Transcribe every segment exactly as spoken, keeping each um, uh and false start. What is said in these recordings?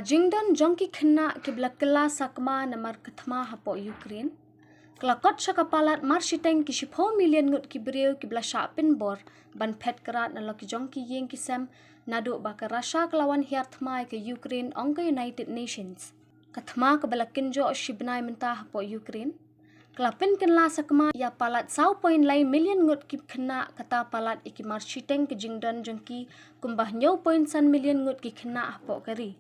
Jingdon jong ki khynnah kiba la kylla sakma namar ka thma hapoh Ukraine. Ka la kot sha ka palat marshiteng ki shiphew million ngut ki briew kiba la shah pynbor ban phet krad na la ki jong ki ïing ki sem naduh ba ka Russia ka la wan hiar thma ïa ka Ukraine, ong ka United Nations. Ka thma kaba la kynjoh shi bnai mynta hapoh Ukraine ka la pynkylla sakma ïa palat saw point lai million ngut ki khynnah, kata palat ïa ki marshiteng ka jingdon jong ki kumba hynñiew point san million ngut ki khynnah hapoh ka ri,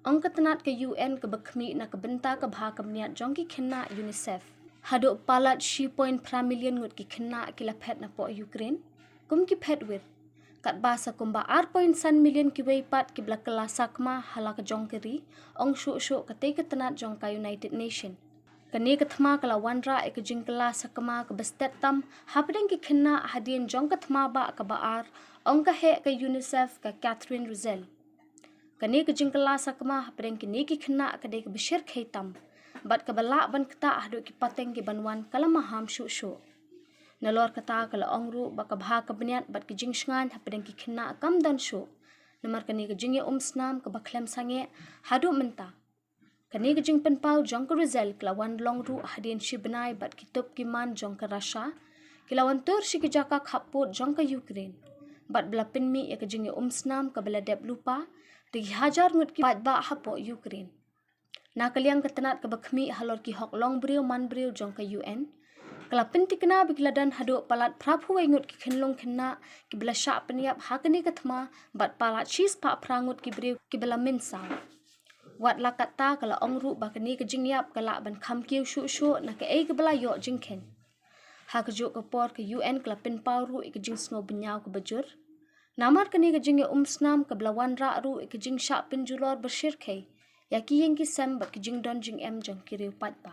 ong ka tnat ka U N kaba khmih na ka bynta ka bha ka bniat jong ki khynnah, UNICEF. Haduh palat shi point phra million ngut ki khynnah ki la phet napoh Ukraine kum ki phet wir, katba sa kumba ar point san million kiwei pat kiba la kylla sakma ha la ka jong ka ri, ong shuh shuh katei ka tnat jong ka United Nation. Kane ka thma ka la wanrah ïa ka jingkylla sakma kaba stet tam hapdeng ki khynnah hadien jong ka thma bah kaba ar, ong ka heh ka UNICEF ka Catherine Russell. Kane ka jingkylla sakma hapdeng kine ki khynnah ka dei kaba shyrkhei tam bad kaba lah ban ktah haduh ki pateng ki ban wan ka la maham shuh shuh. Nalor kata ka la ong ruh ba ka bha ka bniat bad ki jingshngaiñ hapdeng ki khynnah kam don shuh namar kane ka jingïaumsnam kaba khlem sangeh haduh mynta. Kane ka jingpynpaw jong ka Russell ka la wan long ruh hadien shi bnai bad ki tup ki man jong ka Russia ki la wan tur sha ki jaka khappud jong ka Ukraine bad ba la pynmih ïa ka jingïaumsnam kaba la dep lypa da ki hajar ngut ki paidbah hapoh Ukraine. Na ka liang ka tnat kaba khmih halor ki hok longbriew manbriew jong ka U N ka la pyntikna ba ki la don haduh palat phraphew wei ngut ki khynnah khynnah kiba la shah pynïap ha kane ka thma bad palat shispah phra ngut ki briew kiba la mynsaw. Wat la katta, ka la ong ruh ba kane ka jingïap ka lah ban kham kiew shuh shuh na kaei kaba la ïoh jingkheiñ. Ha kajuh ka por ka U N ka la pynpaw ruh ïa ka jingsngew bynñiaw kaba jur namar kane ka jingïaumsnam kaba la wanrah ruh ïa ka jingshah pynjulor bashyrkhei ïa ki ïing ki sem bad ka jingdon jingem jong ki riew paidbah.